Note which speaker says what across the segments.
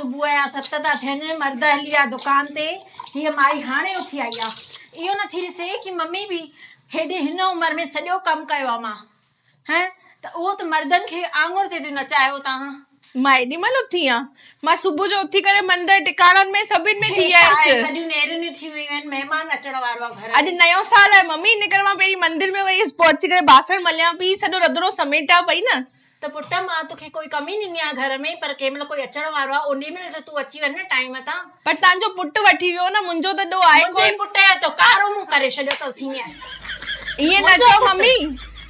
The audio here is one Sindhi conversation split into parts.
Speaker 1: صبح جا 7 ٿا ٿين، مرد هلي ويا دڪان تي، هيء مائي هاڻي اٿي آئي آ. اهو نٿي ڏسي ڪي ممي به هيڏي هن عمر ۾ سڄو ڪم ڪيو آ مان. هين ته اهو ته مردن کي آڱر تي ٿيون نچايو توهان.
Speaker 2: مان ايڏي مهل اٿي آن. مان صبح جو اٿي ڪري مندر ٽڪاڻن ۾ سڀن ۾ ٿي
Speaker 1: هي ڇا آهي
Speaker 2: آيس.
Speaker 1: سڄيون نيرنيون ٿي ويون آهن مهمان اچڻ وارو آ گهر
Speaker 2: اڄ
Speaker 1: ۾.
Speaker 2: نيو سال آهي ممي ان ڪري مان پهرين مندر ۾ وئي هيس پوء اچي ڪري باسڻ مليان پئي سڄو رڌڻو سميٽان پئي نه.
Speaker 1: ته پٽ مان توکي ڪوئي ڪم ئي ڏني آ گهر ۾ پر ڪنهن مهل ڪوئي اچڻ وارو آ انهي مهل ته تون اچي وڃ نه ٽائيم تان.
Speaker 2: پر تنهنجو پٽ وٺي ويو نه منهنجو ته ڏوهه آهي
Speaker 1: منهنجي
Speaker 2: ڪونه.
Speaker 1: پٽ جو ته ڪارو منهن ڪري ڇڏيو اٿس هينئر.
Speaker 2: ائين نه
Speaker 1: منهنجو
Speaker 2: چئو
Speaker 1: پٽ.
Speaker 2: ممي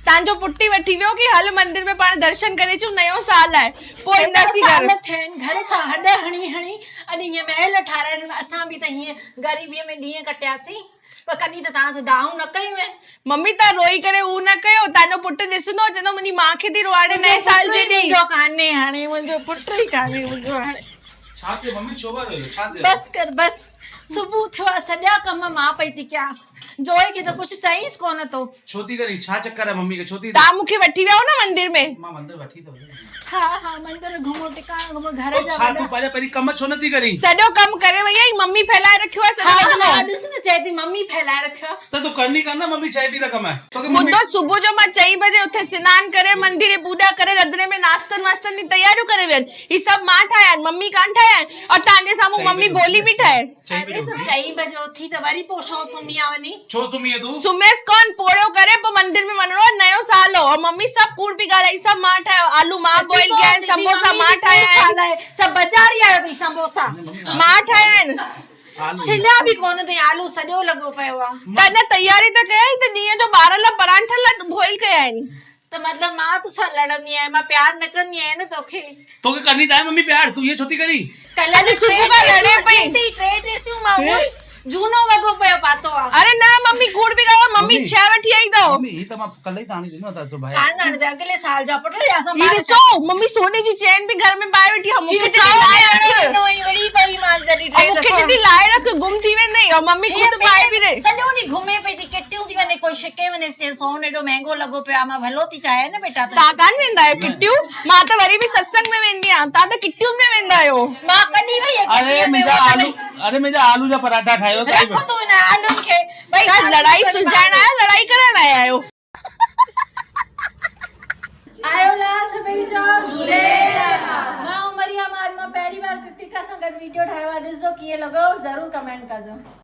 Speaker 2: تنهنجو پٽ ئي وٺي ويو ڪي هل مندر ۾ پاڻ درشن ڪري اچون نيو سال آهي پوء
Speaker 1: هيترا
Speaker 2: اينداسين
Speaker 1: سال
Speaker 2: گهر.
Speaker 1: ٿيا آهن گهر سان هڏ هڻي هڻي اڄ هيئن محل ٺاهرايا آهن اسان به ته هيئن غريبيء ۾ ڏينهن ڪٽياسين. پر ڪڏهن ته توهان سان دانهون نه ڪيون آهن.
Speaker 2: ممي توهان روئي ڪري هو نه ڪيو توهان جو پٽ ڏسندو چوندو منهنجي ماء کي ٿي روئاڙي نئين سال جي ڏينهن.
Speaker 1: منهنجو ڪانهي هاڻي منهنجو پٽ ئي ڪانهي منهنجو هاڻي.
Speaker 3: ڇا ٿيو ممي ڇو پيا روئو ڇا ٿيو.
Speaker 1: بس ڪر بس صبح ٿيو آ سڄا ڪم مان پئي ٿي ڪيان جوئي کي ته ڪجهه چئينس ڪونه ٿو.
Speaker 3: ڇو ٿي ڪرين ڇا چڪر آهي ممي کي ڇو ٿي.
Speaker 2: توهان مون کي وٺي ويا هو نه مندر ۾.
Speaker 3: مان مندر وٺي ته ويو.
Speaker 1: ها ها مندر گهمو ٽڪاڻو گهمو گهر جا
Speaker 3: ڇا تون پنهنجا پهرين ڪم ڇو نٿي ڪرين؟
Speaker 2: سڄو ڪم ڪري وئي آهين ممي ڦهلائي رکيو آهي سڄو رڌڻو.
Speaker 1: ها ڏس نه چئي ٿي ممي ڦهلائي رکيو آهي.
Speaker 3: ته تون ڪرني ڪر نه ممي چئي ٿي ته ڪم توکي ممي.
Speaker 2: ٻڌو صبح جو مان چئين بجي اٿي سنان ڪري مندر جي پوڄا ڪري رڌڻي ۾ ناشتن واشتن جي تياريون ڪري ويم هي سڀ مان ٺاهيا آهن ممي ڪانه ٺاهيا آهن اور توهان جي سامهون ممي ڀولي پئي ٺاهي.
Speaker 3: چئين بجي اٿي.
Speaker 1: چئين بجي اٿي ته وري پوء ڇو سمهي آ وڃي.
Speaker 3: ڇو سمهي آ تون؟
Speaker 2: سمهيس ڪونه پوڙهيو ڪري پوء مندر ۾ وڃڻو آ نيو سال هو اور ممي سڀ ڪوڙ پئي ڳالهائي سڀ مان ٺاهيو آلو مان بوائل ڪيا آهن سمبوسا مان ٺاهيا آهن.
Speaker 1: سڀ بازاري آيو اٿئي سمبوسا.
Speaker 2: مان ٺاهيا آهن.
Speaker 1: ڇليا به ڪونه اٿئي آلو سڄو لڳو پيو آ.
Speaker 2: ته نه تياري ته ڪيائين ته ڏينهن جو ٻارن لاء پرانٺن لاء بوائل ڪيا آهن.
Speaker 1: ته مطلب مان توسان لڙندي آهيان مان پيار نه ڪندي آهيان نه توکي.
Speaker 3: توکي ڪرني ته آهي ممي پيار تون ائين ڇو ٿي ڪرين.
Speaker 1: ڪلهه
Speaker 2: اڄ صبح کان لڙي پئي.
Speaker 1: ٽي ڊريسيون مان اهو ئي جهونو وڳو پيو پاتو آ.
Speaker 2: اري نه ممي ڪوڙ پئي ڳالهائي ممي ڇهه وٺي آئي اٿو.
Speaker 3: ممي هي ته مان ڪلهه ئي ته آڻي ڏنو اٿس سبائي.
Speaker 1: ڪانه آڻي اٿئي اڳلي سال جا پٽ اسان
Speaker 2: هي ڏسو ممي سوني جي چين به گهر ۾ پائي ويٺي آ مون کي چئي ٿي لائي رک. مون کي چئي ٿي لائي رک گم ٿي ويندئي اور ممي خود پائي پئي رهي.
Speaker 1: سڄو ڏينهن گهمي پئي ٿي ڪٽيون ٿي وڃي ڪوئي ڇڪي وڃيس چئي سون ايڏو مهنگو لڳو پيو آ مان ڀلو ٿي چاهيان نه بيٽا
Speaker 2: تنهنجو. توهان ڪانه ويندا آهيو ڪٽيون مان ته وري به ستسنگ ۾ ويندي آهيان توهان ته ڪٽيون ۾ ويندا آهيو.
Speaker 1: مان ڪڏهن وئي آهيان
Speaker 3: اري
Speaker 1: ڪٽيء ۾
Speaker 3: منهنجا
Speaker 1: اهو ته
Speaker 3: آلو اري منهنجا آلو جا پراٺا ٺاهيو ته
Speaker 1: رک تون هن آلن کي ٻئي
Speaker 2: توهان لڙائي سلجهائڻ آيا لڙائي ڪرڻ آيا آهيو.
Speaker 1: آيو لا سڀئي چئو جهوليلال مان عمريا مان اڄ مان پهرين بار ڪرتيڪا سان گڏ ويڊيو ٺاهيو آهي ڏسجو ڪيئن لڳو ضرور ڪمينٽ ڪجو.